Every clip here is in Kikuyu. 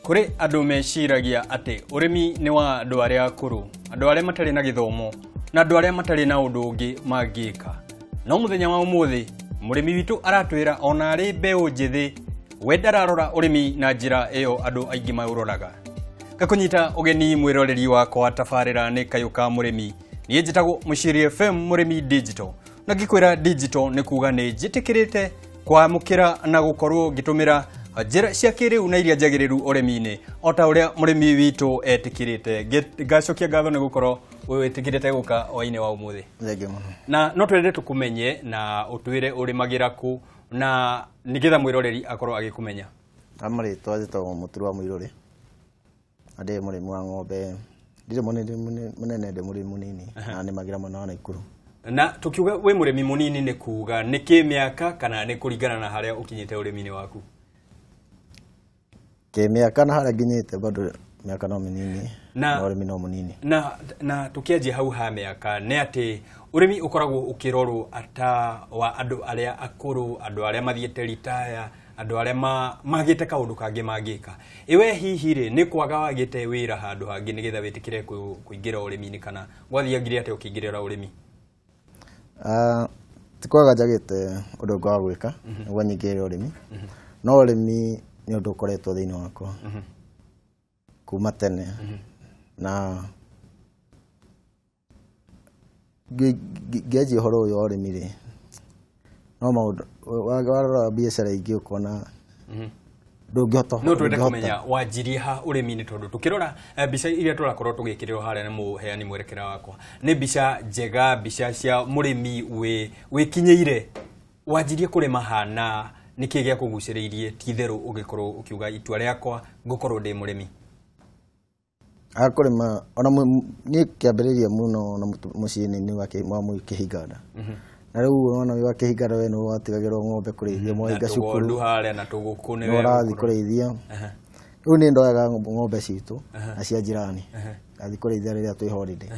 Kũrĩ andũ meciragia atĩ ũrĩmi nĩ wa andũ arĩa akũrũ, andũ arĩa matarĩ na gĩthomo na andũ arĩa matarĩ na ũndũ ũngĩ mangĩka. No mũthenya wa ũmũthĩ mũrĩmi witũ aratwĩra ona arĩ mbeũ njĩthĩ we ndararora ũrĩmi na njĩra ĩyo andũ aingĩ maũroraga. Ngakũnyita ũgeni mwĩroreri wakwa tabarĩra nĩ Kayũ ka Mũrĩmi. Niĩ njĩtagwo Mũciiri FM Mũrĩmi Digital. Na ngĩkwĩra digital nĩ kuga nĩ njĩtĩkĩrĩte kwamũkĩra na gũkorwo ngĩtũmĩra njĩra cia kĩrĩu na iria njagĩrĩru ũrĩmi-inĩ o ta ũrĩa mũrĩmi witũ etĩkĩrĩte. Ngacokia ngatho nĩ gũkorwo wĩtĩkĩrĩte gũka hwaĩ-inĩ wa ũmũthĩ. Thengiũ mũno. Na no twende tũkũmenye na ũtwĩre ũrĩmagĩra kũ na nĩgetha mwĩroreri akorwo agĩkũmenya. Marĩtwa njĩtagwo Mũturi wa Mũirũrĩ. Na ndĩ mũrĩmi wa ng'ombe. Ndirĩ mũnene ndĩ mũrĩmi mũnini na nĩmagĩra mwena wa Naikuru. Na tukiuga wĩ mũrĩmi mũnini nĩ kuga nĩ kĩmĩaka kana nĩ kũringana na harĩa ũkinyĩte ũrĩmi-inĩ waku? Kĩmĩaka na harĩa nginyĩte bado mĩaka no mĩnini na ũrĩmi no mũnini. Na tukianjia hau ha mĩaka nĩ atĩ ũrĩmi ũkoragwo ũkĩrorwo ata wa andũ arĩa akũrũ, andũ arĩa mathiĩte ritaya, andũ arĩa magĩte kaũndũ kangĩ mangĩka. Ĩwe hihi rĩ nĩ kwaga wagĩte wĩra handũ hangĩ nĩgetha wĩtĩkĩre kũingĩra ũrĩmi-inĩ kana gwathiangire atĩa ũkĩingĩrĩra ũrĩmi? Ti kwaga njagĩte ũndũ ũngĩ wa gwĩka nĩguo nyingĩrĩre ũrĩmi, no ũrĩmi nĩ ũndũ ũkoretwo thĩinĩ wakwa kuma tene na ngĩanjia ũhoro ũyũ wa ũrĩmi rĩ, no maũndũ warora biacara ingĩ ũkona ndũngĩhota. No twende kũmenya wanjirie ha ũrĩmi-inĩ tondũ tũkĩrora mbica iria tũrakorwo tũgĩkĩrĩrwo harĩa nĩ mũheani mwerekera wakwa nĩ mbica njega, mbica cia mũrĩmi wĩkinyĩire. Wanjirie kũrĩma ha na nĩkĩ gĩakũgucĩrĩirie ti itherũ ũgĩkorwo ũkiuga itua rĩakwa ngũkorwo ndĩ mũrĩmi? Kũrĩma ona niĩ kĩambĩrĩria mũno na mũciĩ-inĩ nĩ wa Kĩhinganda. Na rĩu ũrona wĩ wa Kĩhinganda we nĩwe watigagĩrwo ng'ombe kũrĩithia mwahinga cukuru harĩa na tũgũkũ nĩwe ũrathiĩ kũrĩithia. Rĩu niĩ ndoyaga ng'ombe citũ na cia jirani ngathiĩ kũrĩithia rĩrĩa twĩ holiday.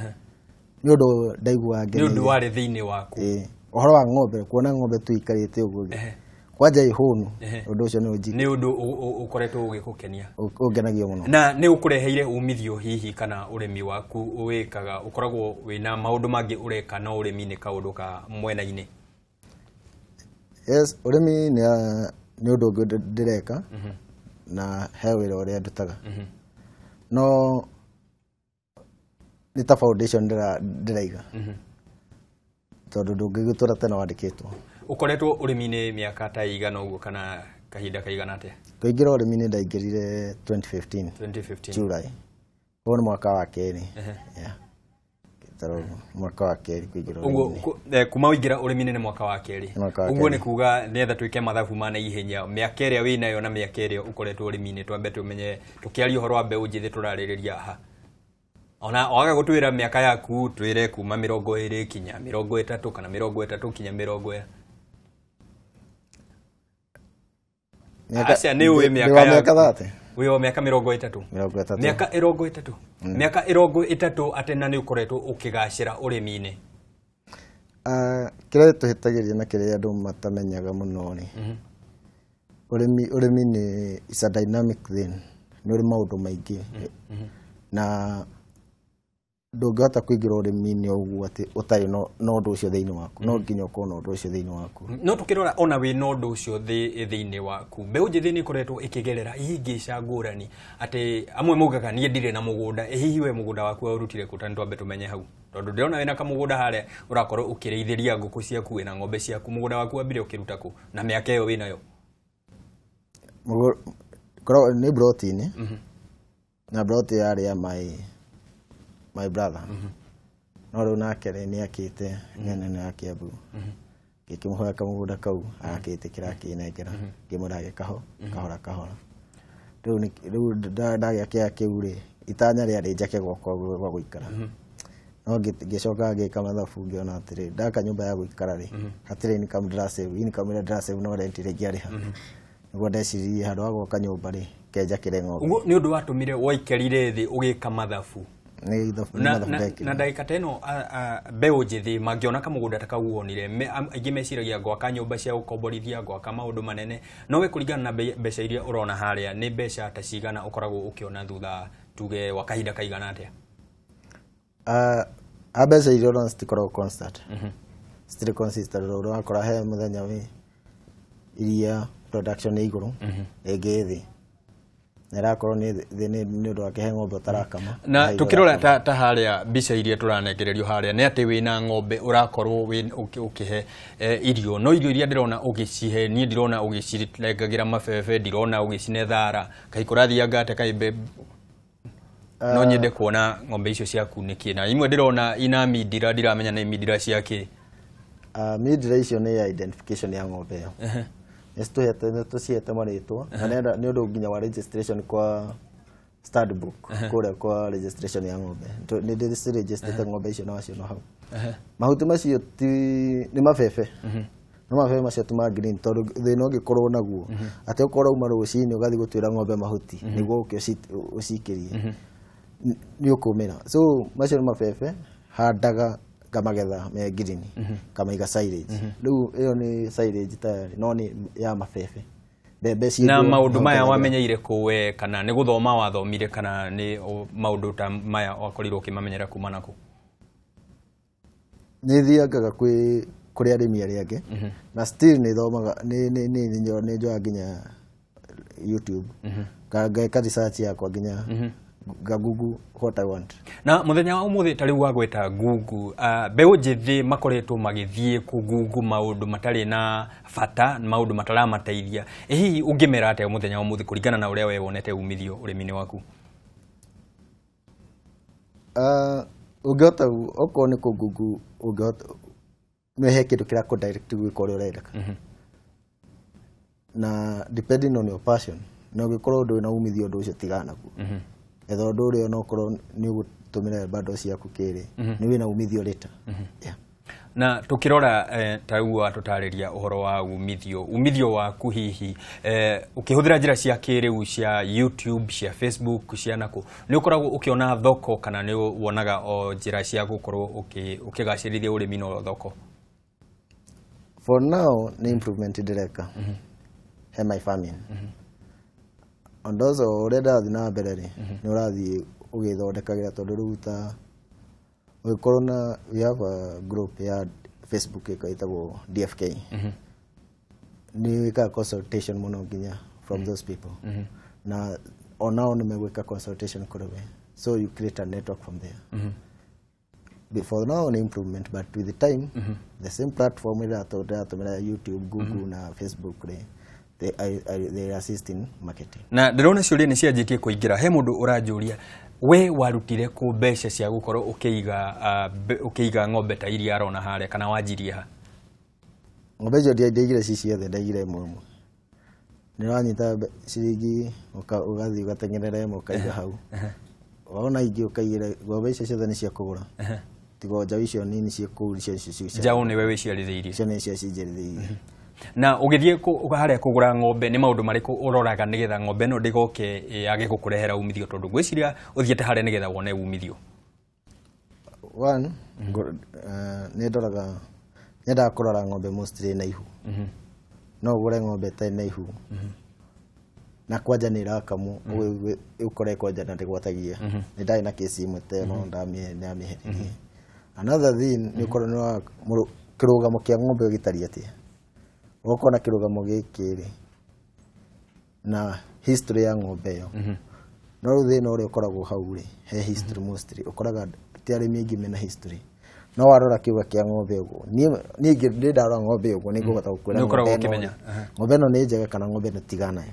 Nĩ ũndũ ndaiguaga ngeneire. Nĩ ũndũ warĩ thĩinĩ waku. Ũhoro wa ng'ombe, kuona ng'ombe tu ikarĩte ũguo kwanja ihũnu, ũndũ ũcio nĩ ũnjiki. Nĩ ũndũ ũkoretwo ũgĩkũkenia. Ũngenagia mũno. Na nĩ ũkũreheire umithio hihi kana ũrĩmi waku wĩkaga ũkoragwo wĩna maũndũ mangĩ ũreka no ũrĩmi nĩ kaũndũ ka mwena-inĩ? Yes, ũrĩmi nĩ ũndũ ũngĩ ndĩreka na he wĩra ũrĩa ndutaga. No nĩ ta foundation ndĩraiga tondũ ndũngĩgĩtũra tene wandĩkĩtwo. Ũkoretwo ũrĩmi-inĩ mĩaka ta ĩigana ũguo kana kahinda kaigana atĩa? Kũingĩra ũrĩmi-inĩ ndaingĩrire 2015. 2015. July. Ũguo nĩ mwaka wa kerĩ. Mwaka wa kerĩ kũingĩra ũrĩmi-inĩ. Ũguo kuma ũingĩra ũrĩmi-inĩ nĩ mwaka wa kerĩ. Ũguo nĩ kuga nĩgetha twĩke mathabu ma naihenya mĩaka ĩrĩa wĩnayo na mĩaka ĩrĩa ũkoretwo ũrĩmi-inĩ twambe tũmenye tũkĩaria ũhoro wa mbeũ njĩthĩ tũrarĩrĩria haha. Ona waga gũtwĩra mĩaka yaku twĩre kuma 20 kinya 30 kana 30 kinya 40. Aca nĩ ũĩ mĩaka yaku. Wĩ wa mĩaka 30. Mĩaka 30. Mĩaka 30 atĩ na nĩ ũkoretwo ũkĩgacĩra ũrĩmi-inĩ. Kĩrĩa tũhĩtagĩria na kĩrĩa andũ matamenyaga mũno rĩ, ũrĩmi nĩ is a dynamic thing, nĩ ũrĩ maũndũ maingĩ na ndũngĩhota kũingĩra ũrĩmi-inĩ ũguo atĩ ũtarĩ na ũndũ ũcio thĩinĩ waku, no nginya ũkorwo na ũndũ ũcio thĩinĩ waku. No tũkĩrora ona wĩ na ũndũ ũcio thĩinĩ waku, mbeũ njĩthĩ nĩ ĩkoretwo ĩkĩgerera ihĩngĩca ngũrani atĩ amwe maugaga niĩ ndirĩ na mũgũnda. Ĩ hihi we mũgũnda waku waũrutire kũ? Ta nĩ twambe tũmenye hau tondũ ndĩrona wĩna kamũgũnda harĩa ũrakorwo ũkĩrĩithĩria ngũkũ ciaku wĩna ng'ombe ciaku, mũgũnda waku wambire ũkĩruta kũ na mĩaka ĩyo wĩnayo? Nĩ broti-inĩ na broti yarĩ ya my brother. No rĩu nake rĩ nĩ akĩte nene ya Kiambu. Ngĩkĩmũhoya kamũgũnda kau agakĩtĩkĩra akĩnengera, ngĩmwĩra age kahora kahora. Rĩu ndagĩa kĩaya kĩu rĩ, itanya rĩarĩ njake gwakwa gwa gũikara. No ngĩcoka ngĩka mathabu ngĩona atĩrĩ ndaka nyũmba ya gũikara rĩ, hatirĩ income ndĩrasave, income ĩrĩa ndĩrasave no rent ĩrĩa ingĩarĩha. Nĩguo ndeciririe handũ ha gwaka nyũmba rĩ, kenjakĩre ng'ombe. Ũguo nĩ ũndũ watũmire waikarire thĩ ũgĩka mathabu. Nĩ ithabu Na, mathabu na, ndekire. na ndagĩka ta ĩno mbeũ njĩthĩ mangĩona kamũgũnda ta kau wonire, aingĩ meciragia gwaka nyũmba cia gũkomborithia, gwaka maũndũ manene, no we kũringana na mbeca iria ũrona harĩa, nĩ mbeca ta cigana ũkoragwo ũkĩona thutha tuge wa kahinda kaigana atĩa? A mbeca iria ũrona citikoragwo constant, citirĩ consistent. Ũrakora he mũthenya wĩ iria production ĩ igũrũ, ĩngĩ ĩ thĩ, na ĩrakorwo nĩ thĩ nĩ ũndũ wa kĩhe ng'ombe ũtarakama. Na he tukirora ũrakama. ta harĩa mbica iria tũranengererio harĩa nĩ atĩ wĩna ng'ombe ũrakorwo ũkĩhe irio, no irio iria ndĩrona ũgĩcihe niĩ ndirona ũgĩcirengagĩra mabebe, ndirona ũgĩcine thara, kaĩ kũrathianga atĩa? Kaĩ no nyende kuona ng'ombe icio ciaku nĩkĩ, na imwe ndĩrona ina mindira, ndiramenya nĩ mindira cia kĩ. Mindira icio nĩ identification ya ng'ombe ĩyo. Nĩ nĩ tũcihete marĩtwa na nĩ ũndũ nginya wa registration kwa stud book, kũrĩa kwa registration ya ng'ombe. Nĩ ndĩciregistrĩte ng'ombe icio na waciona hau. Mahuti macio ti nĩ mabebe, no mabebe macio ti ma green, tondũ thĩna ũngĩkorwo naguo atĩ ũkorwo uma rũcinĩ ũgathiĩ gũtuĩra ng'ombe mahuti nĩguo ũke ũcikĩrie, nĩ ũkũmĩra. So macio nĩ mabebe handaga, ngamagetha me green, ngamaiga silage. Rĩu ĩyo nĩ silage tayari, no nĩ ya mabebe, mbembe ciĩ Na nguo, maũndũ maya no wamenyeire kũ we, kana nĩ gũthoma wathomire, kana nĩ maũndũ ta maya wakorirwo ũkĩmamenyera kuma nakũ? Nĩ thiangaga kwĩ kũrĩ arĩmi arĩa angĩ, na still nĩ thomaga, nĩ njoyaga nginya YouTube, ngeka research yakwa, nginya nga Google what I want. Na muthenya wa umuthi, ta riu wagweta Google, mbeũ njĩthĩ makoretwo magĩthiĩ kũ Google maũndũ matarĩ na bata, maũndũ mataramateithia. Ĩ hihi ũngĩmera atĩa mũthenya wa ũmũthĩ kũringana na ũrĩa we wonete umithio ũrĩmi-inĩ waku? Ũngĩhota okorwo nĩ kũ Google, ũngĩhota nĩ he kĩndũ kĩra kũ direct gwĩka ũrĩa ũrenda, na depending on your passion, na ũngĩkorwo ndũrĩ na umithio ũndũ ũcio, tigana naguo. Etha ũndũ ũrĩa onokorwo nĩ ũgũtũmĩra bando ciaku kĩrĩ nĩ wĩna umithio later. Yeah. Na tukirora ta rĩu watũtarĩria ũhoro wa umithio waku, hihi ũkĩhũthĩra njĩra cia kĩrĩu cia YouTube, cia Facebook, cia nakũ, nĩ ũkoragwo ũkĩona thoko, kana nĩ wonaga o njĩra cia gũkorwo ũkĩgacĩrithia ũrĩmi no thoko? For now nĩ improvement ndĩreka he my farming, and also ũrĩa ndĩrathiĩ na mbere rĩ, nĩ ũrathiĩ ũgĩthondekagĩra, tondũ rĩu ta ũgĩkorwo na we have a group ya Facebook ĩtagwo DFK, nĩ wĩkaga consultation mũno nginya from those people, na onao nĩ megwĩka consultation kũrĩ we, so you create a network from there. Before now ni improvement, but with the time the same platform ĩrĩa ndĩratũmĩra, YouTube, Google na Facebook rĩ, they assist in marketing. Na ndĩrona ciũria nĩ cianjĩtie kũingĩra. He mũndũ ũranjũria, we warutire kũ mbeca cia gũkorwo ũkĩiga ng'ombe ta iria arona harĩa, kana wanjirie ha? Ng'ombe icio ndiaigire ci ciothe, ndaigire ĩmwe ĩmwe. Nĩ ũranyita ciringi, ũgathiĩ ũgateng'erera ĩmwe ũkaiga hau, wona ingĩ ũkaigĩra. Ng'ombe icio ciothe nĩ cia kũgũra, tiga njaũ icio nini ciĩ kũu, icio Njaũ nĩwe wĩciarithĩirie? Icio nĩ cio cinjĩrithĩirie. Na ũgĩthiĩ harĩa kũgũra ng'ombe, nĩ maũndũ marĩkũ ũroraga nĩgetha ng'ombe ĩno ndĩgoke yage gũkũrehera umithio, tondũ ngwĩciria ũthiĩte harĩa nĩgetha wone umithio? One, nĩ ndoraga, nyendaga kũrora ng'ombe mostly na ihu. No ũgũre ng'ombe ĩtarĩ na ihu na kwanja nĩ ĩrakamwo, ũkore kwanja na ndĩgwatagia. Nĩ ndarĩ na kesi ĩmwe ta ĩno, ndamĩeheririe. Another thing nĩ ũkorwo nĩ wa kĩrũgamo kĩa ng'ombe gĩtariĩ atĩa. Ũgakorwo na kĩrũgamo gĩkĩ rĩ, na history ya ng'ombe ĩyo. No rĩu thĩna ũrĩa ũkoragwo hau rĩ, he history, mostly ũkoraga ti arĩmi aingĩ mena history, no warora kĩũga kĩa ng'ombe ũguo, niĩ nĩ ndarora ng'ombe ũguo nĩ ngũhota gũkwĩra Nĩ ũkoragwo ng'ombe ĩno ũkĩmenya. Ng'ombe ĩno nĩ njega kana ng'ombe ĩno tigana nayo.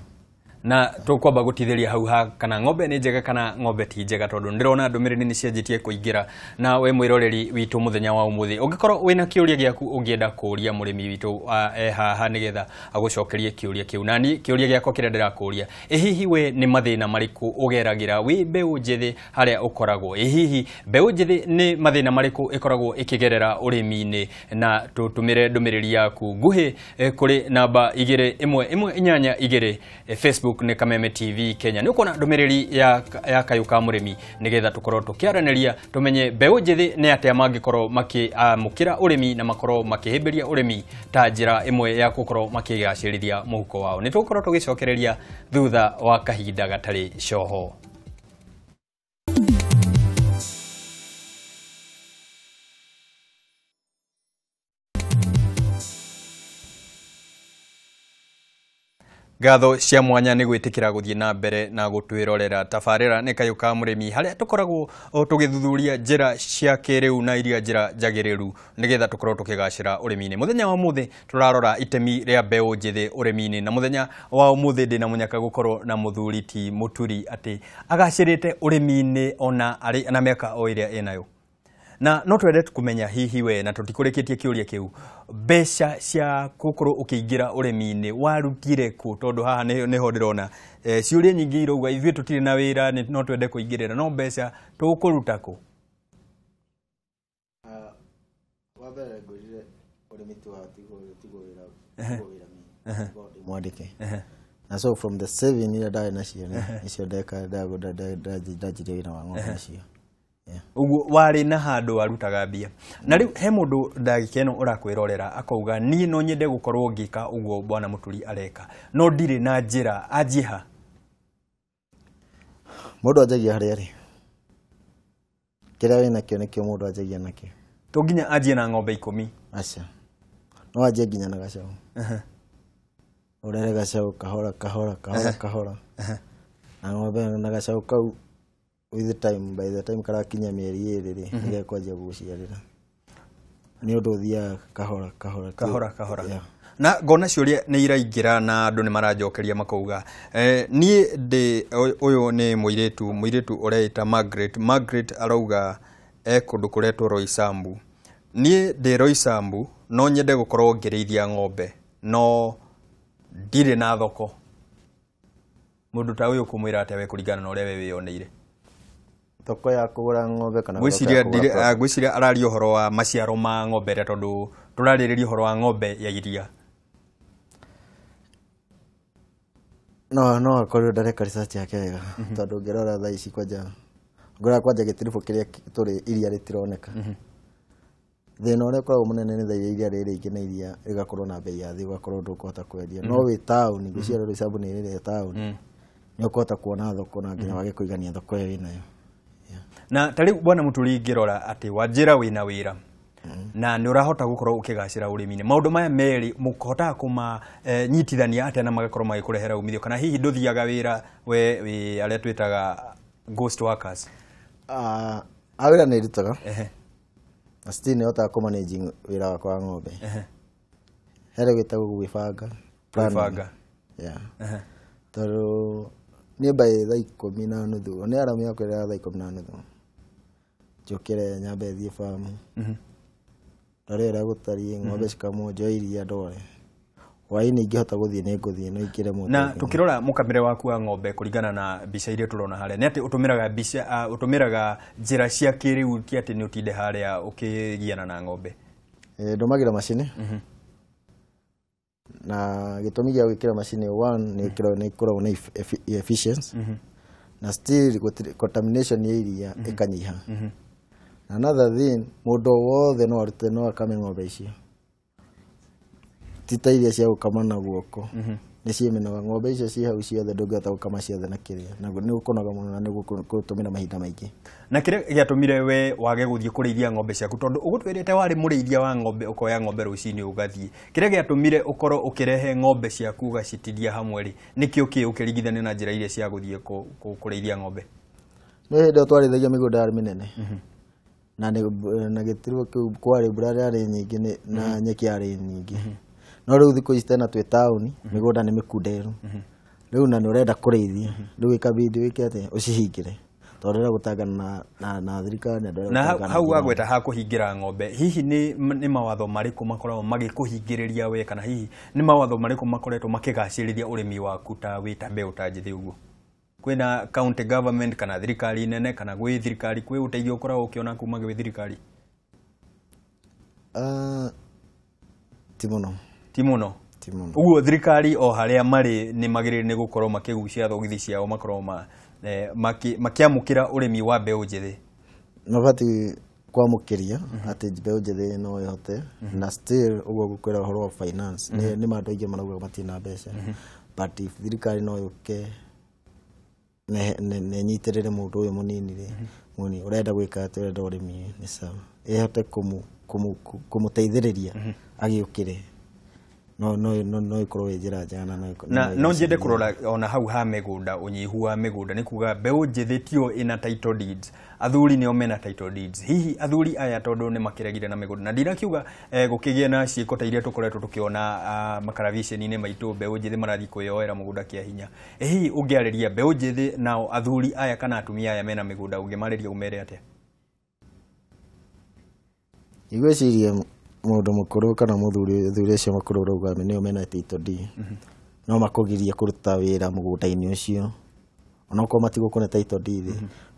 Na tũkwamba gũtithĩria hau ha kana ng'ombe nĩ njega kana ng'ombe ti njega, tondũ ndĩrona ndũmĩrĩri nĩ cianjĩtie kũingĩra. Na we mwĩroreri witũ, mũthenya wa ũmũthĩ ũngĩkorwo wĩna kĩũria gĩaku ũngĩenda kũũria mũrĩmi witũ, e haha nĩgetha agũcokerie kĩũria kĩu. Na niĩ kĩũria gĩakwa kĩrĩa ndĩrakũũria, ĩ hihi we nĩ mathĩna marĩkũ ũgeragĩra wĩ mbeũ njĩthĩ harĩa ũkoragwo? Ĩ hihi mbeũ njĩthĩ nĩ mathĩna marĩkũ ĩkoragwo ĩkĩgerera ũrĩmi-inĩ? Na tũtũmĩre ndũmĩrĩri yaku nguhĩ kũrĩ namba 21182, Facebook. Facebook nĩ Kameme TV Kenya. Nĩ ũkuona ndũmĩrĩri ya Kayũ ka Mũrĩmi nĩgetha tũkorwo tũkĩaranĩria tũmenye mbeũ njĩthĩ nĩ atĩa mangĩkorwo makĩamũkĩra ũrĩmi na makorwo makĩhĩmbĩria ũrĩmi ta njĩra ĩmwe ya gũkorwo makĩgacĩrithia mũhuko wao. Nĩ tũgũkorwo tũgĩcokereria thutha wa kahinda gatarĩ coho. Ngatho cia mwanya nĩ gwĩtĩkĩra gũthiĩ na mbere na gũtwĩrorera. Tabarĩra nĩ Kayũ ka Mũrĩmi harĩa tũkoragwo tũgĩthuthuria njĩra cia kĩrĩu na iria njĩra njagĩrĩru nĩgetha tũkorwo tũkĩgacĩra ũrĩmi-inĩ. Mũthenya wa ũmũthĩ tũrarora itemi rĩa mbeũ njĩthĩ ũrĩmi-inĩ, na mũthenya wa ũmũthĩ ndĩna mũnyaka gũkorwo na mũthuri ti Mũturi atĩ agacĩrĩte ũrĩmi-inĩ ona arĩ na mĩaka o ĩrĩa ĩnayo. Na no twende kũmenya hihi we, na tũtikũrĩkĩtie kĩũria kĩu, mbeca cia gũkorwo ũkĩingĩra ũrĩmi-inĩ warutire kũ? Tondũ haha nĩho ndĩrona ciũria nyingĩ irauga ithuĩ tũtirĩ na wĩra, no twende kũingĩrĩra, no mbeca tũkũruta kũ? Wa mbere ngwĩrire ũrĩmi tiguo wĩra mwandĩke. Na so from the saving iria ndarĩ nacio nĩcio ndanjirie wĩra wa ng'ombe nacio. Ũguo warĩ na handũ warutaga mbia. Na rĩu he mũndũ ndagĩka ĩno ũrakwĩrorera akauga niĩ no nyende gũkorwo ngĩka ũguo bwana Mũturi areka, no ndirĩ na njĩra, anjie ha? Mũndũ anjagia harĩa arĩ. Kĩrĩa wĩnakĩo nĩkĩo mũndũ anjagia nakĩo. To nginya anjie na ng'ombe 10? Aca. No anjie nginya na gacaũ. Ũrere gacaũ kahora kahora kahora kahora. Na ng'ombe na gacaũ kau with the time, by the time karakinya mĩeri 2 rĩ, nĩgekwanjia gũgũciarĩra. Nĩ ũndũ ũthiaga kahora kahora kahora kahora. Na ngona ciũria nĩ iraingĩra na andũ nĩ maranjokeria makauga niĩ ndĩ ũyũ nĩ mũirĩtu ũreĩta Margaret. Margaret arauga kũndũ kũretwo Roysambu. Niĩ ndĩ Roysambu, no nyende gũkorwo ngĩrĩithia ng'ombe, no ndirĩ na thoko. Mũndũ ta ũyũ ũkũmwĩra atĩa we kũringana na ũrĩa we wĩyoneire? Thoko ya kũgũra ng'ombe kana ngwĩciria araria ũhoro wa maciaro ma ng'ombe ĩrĩa, tondũ tũrarĩrĩria ũhoro wa ng'ombe ya iria. No akorwo ndareka research yake wega, tondũ ũngĩrora thaa ici kwanja ngora kwanja gĩtiribũ kĩrĩa tũrĩ iria rĩtironeka. Thĩna ũrĩa ũkoragwo mũnene nĩ thaa iria rĩrĩ rĩingĩ na iria rĩgakorwo na bei ya thĩ, ũgakorwo ndũkũhota kwendia. No wĩ taũni, ngwĩciria Roysambu nĩ ĩrĩa taũni, nĩ ũkũhota kuona thoko na nginya wage kũigania thoko ĩyo wĩnayo. Na ta rĩu bwana Mũturi ngĩrora atĩ wanjĩra wĩna wĩra na nĩ ũrahota gũkorwo ũkĩgacĩra ũrĩmi-inĩ, maũndũ maya merĩ mũkũhotaga kũmanyitithania atĩa na magakorwo magĩkũrehera umithio? Kana hihi ndũthiaga wĩra we wĩ arĩa twĩtaga ghost workers? A wĩra nĩ ndutaga. Na still nĩ hotaga kũmanage wĩra wakwa wa ng'ombe. He wĩtagwo gwĩbanga. Gwĩbanga. Tondũ niĩ by thaa 10:30, nĩ alarm yakwa ĩrĩa thaa 10:30, njũkĩre nyambe thiĩ farm, ndore ũrĩa gũtariĩ, ng'ombe cikamwo, njoe iria ndware. Hwaĩ-inĩ ingĩhota gũthiĩ nĩ ngũthiĩ, no ingĩre mũndũ. Na tũkĩrora mũkamĩre waku wa ng'ombe kũringana na mbica iria tũrona harĩa, nĩ atĩ ũtũmĩraga mbica, ũtũmĩraga njĩra cia kĩrĩu, ti atĩ nĩ ũtinde harĩa ũkĩgiana na ng'ombe? Ndũmagĩra macini. Na gĩtũmi gĩa gwĩkĩra macini, one, nĩ ĩkoragwo na efficiency, na still contamination ya iria ĩkanyiha. Na another thing, mũndũ wothe no arute, no akame ng'ombe icio. Ti ta iria cia gũkama na guoko, nĩ ciĩmĩnoga. Ng'ombe icio ciĩ hau ciothe ndũngĩhota gũkama ciothe na kĩrĩa, na nĩ ũkũnoga mũno na nĩ ũgũtũmĩra mahinda maingĩ. Na kĩrĩa gĩatũmire we wage gũthiĩ kũrĩithia ng'ombe ciaku, tondũ ũgũtwĩrĩte warĩ mũrĩithia wa ng'ombe, ũkoya ng'ombe rũcinĩ ũgathiĩ, kĩrĩa gĩatũmire ũkorwo ũkĩrehe ng'ombe ciaku ũgacitiria hamwe rĩ, nĩkĩo kĩ ũkĩringithania na njĩra iria cia gũthiĩ kũrĩithia ng'ombe? Nĩ hĩndĩ ĩyo twarĩithagia mĩgũnda yarĩ mĩnene, na gĩtiribũ kĩu kwarĩ mbura yarĩ nyingĩ na nyeki yarĩ nyingĩ. No rĩu thikũ ici tena twĩ taũni, mĩgũnda nĩ mĩkunderu. Rĩu na nĩ ũrenda kũrĩithia, rĩu ĩkabidi wĩke atĩa, ũcihingĩre, tondũ ndũrenda gũtangana na thirikari. Na hau wagweta ha kũhingĩra ng'ombe, hihi nĩ mawatho marĩkũ makoragwo magĩkũhingĩrĩria we, kana hihi nĩ mawatho marĩkũ makoretwo makĩgacĩrithia ũrĩmi waku ta wĩ ta mbeũ ta njĩthĩ ũguo? Kwĩna county government kana thirikari nene, kana gwĩ thirikari kwĩ ũteithio ũkoragwo ũkĩona kuma gwĩ thirikari? Ti mũno. Ti mũno. Ti mũno. Ũguo thirikari o harĩa marĩ nĩ magĩrĩire nĩ gũkorwo makĩgucia thogithi ciao, makorwo makĩamũkĩra ũrĩmi wa mbeũ njĩthĩ. Mabatiĩ kwamũkĩria atĩ mbeũ njĩthĩ no ĩhote, na still ũguo gũkwĩra ũhoro wa finance nĩ ma andũ aingĩ marauga matirĩ na mbeca, but if thirikari no yũke na ĩnyitĩrĩre mũndũ ũyũ mũnini rĩ, mũnini ũrenda gwĩka atĩ ũrenda ũrĩmi, nĩ sawa, ĩhote kũmũteithĩrĩria agĩũkĩre, no ĩkorwo ĩ njĩra njega na no Na no nyende kũrora ona hau ha mĩgũnda, ũnyihu wa mĩgũnda, nĩ kuga mbeũ njĩthĩ tio ĩna title deeds, athuri nĩo mena title deeds. Hihi athuri aya tondũ nĩ makĩregire na mĩgũnda, na ndirakiuga gũkĩgĩa na ciĩko ta iria tũkoretwo tũkĩona makaraviceni-inĩ maitũ, mbeũ njĩthĩ marathiĩ kwĩyoera mũgũnda kĩa hinya. Hihi ũngĩarĩria mbeũ njĩthĩ nao athuri aya kana atumia aya mena mĩgũnda, ũngĩmarĩria ũmere atĩa? Igwĩciria mũndũ mũkũrũ kana mũthuri, athuri acio makũrũ ũrauga nĩo mena title deed, no makũgirie kũruta wĩra mũgũnda-inĩ ũcio onokorwo matigũkũne title deed,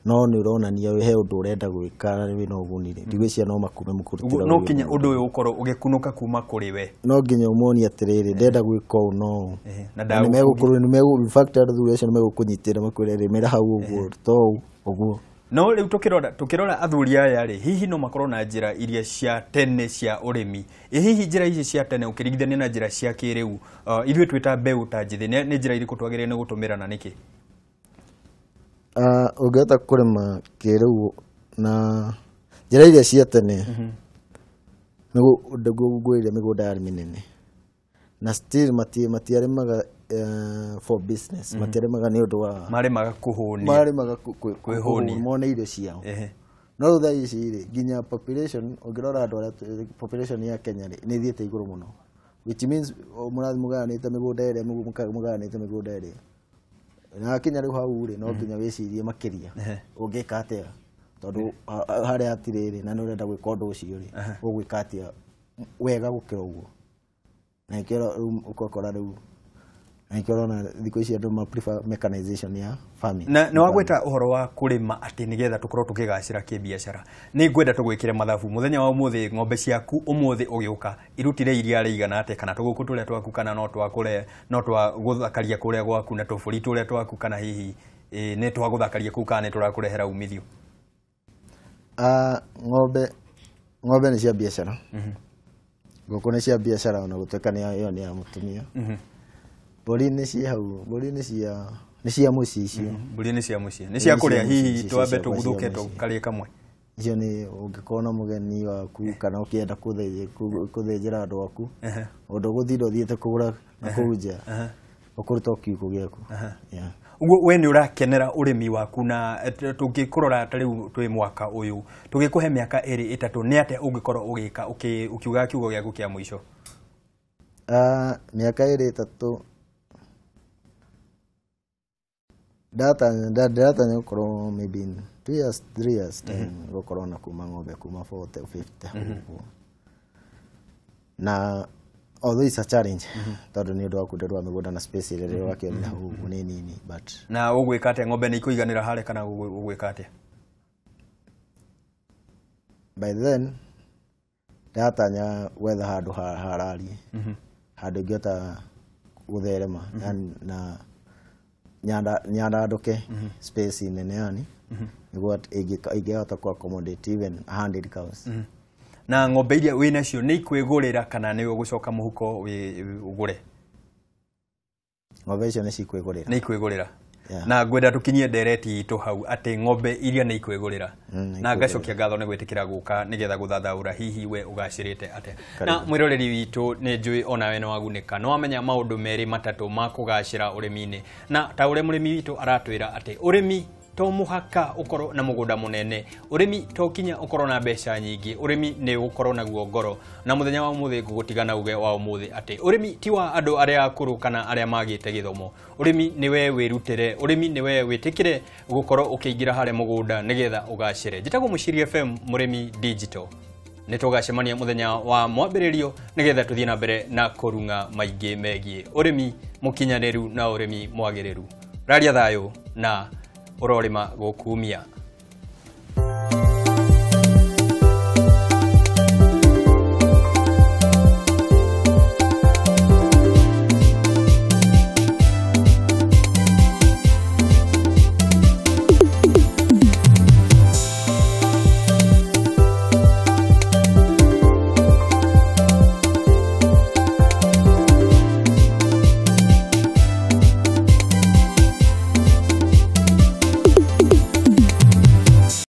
no nĩ ũronania he ũndũ ũrenda gwĩka na wĩna ũguni rĩ, ndigwĩciria no makume mũkũrutĩra. No kinya ũndũ ũyũ ũkorwo ũgĩkunũka kuma kũrĩ we, no nginya ũmonie atĩrĩrĩ, ndenda gwĩka ũũ no na nĩmegũkorwo nĩmegũ, in fact athuri acio nĩmegũkũnyitĩrĩra makwĩre rĩmĩra hau ũguo to ũguo. No rĩu tũkĩrora athuri aya rĩ, hihi no makorwo na njĩra iria cia tene cia ũrĩmi? Ĩ hihi njĩra ici cia tene ũkĩringithania na njĩra cia kĩrĩu, ithuĩ twĩ ta mbeũ ta njĩthĩ, nĩ njĩra irĩkũ twagĩrĩire nĩ gũtũmĩra na nĩkĩ? Ũngĩhota kũrĩma kĩrĩu na njĩra iria cia tene, ngwĩrire mĩgũnda yarĩ mĩnene na still matiarĩmaga for business, matiarĩmaga nĩ ũndũ wa marĩmaga kũhũnia, marĩmaga kwĩhũnia, mone irio ciao. No rĩu thaa ici rĩ, nginya population ũngĩrora andũ arĩa population ya Kenya rĩ nĩ ĩthiĩte igũrũ mũno, which means mũrathiĩ mũgayanĩte mĩgũnda ĩrĩa mũgayanĩte mĩgũnda ĩrĩa na kinya rĩu hau rĩ, no nginya wĩcirie makĩria ũngĩka atĩa, tondũ harĩa hatirĩ rĩ, na nĩ ũrenda gwĩka ũndũ ũcio rĩ, ũgwĩka atĩa wega gũkĩra ũguo. Na nĩkĩo rĩu ũgakora rĩu, na nĩkĩo ũrona thikũ ici andũ ma prefer mechanization ya farming. Na nĩ wagweta ũhoro wa kũrĩma atĩ nĩgetha tũkorwo tũkĩgacĩra kĩbiacara, nĩ ngwenda tũgwĩkĩre mathabu mũthenya wa ũmũthĩ. Ng'ombe ciaku ũmũthĩ ũgĩũka irutire iria rĩigana atĩa, kana tũgũkũ tũrĩa twaku, kana no twa kũrĩa, no twa gũthakaria kũrĩa gwaku, na tũbũri tũrĩa twaku, kana hihi nĩ twa gũthakaria kũu, kana nĩ tũrakũrehera umithio? Ng'ombe nĩ cia biacara, ngũkũ nĩ cia biacara, ona gũtuĩka nĩ ĩyo nĩ ya mũtumia. Mbũri nĩ cia hau, mbũri nĩ cia mũciĩ icio. Mbũri nĩ cia mũciĩ, nĩ cia kũrĩa, hihi twambe tũguthũke tũkarĩe kamwe? Icio nĩ ũngĩkorwo na mũgeni waku kana ũkĩenda kũthĩnjĩra andũ aku, ũndũ ũgũtinda ũthiĩte kũgũra na kũu nja, ũkũruta o kiugũ gĩaku. Ũguo we nĩ ũrakenera ũrĩmi waku, na tũngĩkũrora ta rĩu twĩ mwaka ũyũ, tũgĩkũhe mĩaka 2 3, nĩ atĩa ũngĩkorwo ũgĩka ũkiuga kiugo gĩaku kĩa mũico? Mĩaka 2 3 ndĩratanya gũkorwo maybe in 2 years 3 years time gũkorwo na kuma ng'ombe kuma 40 50 ũguo, na although it's a challenge tondũ nĩ ũndũ wa kũnderwa mĩgũnda na space ĩrĩa ũrakĩonera hau ũguo nĩ nini, but na ũgwĩka atĩa? Ng'ombe nĩ ikũiganĩra harĩa kana ũgwĩka atĩa? By then ndĩratanya gwetha handũ hararie, handũ ingĩhota gũtherema na nyandandũke space nene, yani nĩguo ĩngĩhota ku accommodate even 100 cows. Na ng'ombe iria wĩ nacio nĩ ikwĩgũrĩra kana nĩ ũgũcoka mũhuko ũgũre? Ng'ombe icio nĩ cikwĩgũrĩra. Nĩ ikwĩgũrĩra. Na ngwenda tũkinyie ndereti itũ hau atĩ ng'ombe iria nĩ ikwĩgũrĩra. Na ngacokia ngatho nĩ gwĩtĩkĩra gũka nĩgetha gũthathaũra hihi we ũgacĩrĩte atĩa. Na mwĩroreri witũ nĩ njũĩ onawe nĩ wagunĩka, nĩ wamenya maũndũ merĩ matatũ ma kũgacĩra ũrĩmi-inĩ, na ta ũrĩa mũrĩmi witũ aratwĩra atĩ ũrĩmi to mũhaka ũkorwo na mũgũnda mũnene, ũrĩmi to kinya ũkorwo na mbeca nyingĩ, ũrĩmi nĩ ũkorwo naguo ngoro. Na mũthenya wa ũmũthĩ ngũgũtigana uge wa ũmũthĩ atĩ ũrĩmi ti wa andũ arĩa akũrũ kana arĩa magĩte gĩthomo, ũrĩmi nĩ we wĩrutĩre, ũrĩmi nĩ we wĩtĩkĩre gũkorwo ũkĩingĩra harĩa mũgũnda nĩgetha ũgacĩre. Njĩtagwo Mũciri FM Mũrĩmi Digital, nĩ tũgacemania mũthenya wa mwambĩrĩrio nĩgetha tũthiĩ na mbere na kũrung'a maingĩ megiĩ ũrĩmi mũkinyanĩru na ũrĩmi mwagĩrĩru. Raria thayũ na ũrorĩma gũkumia.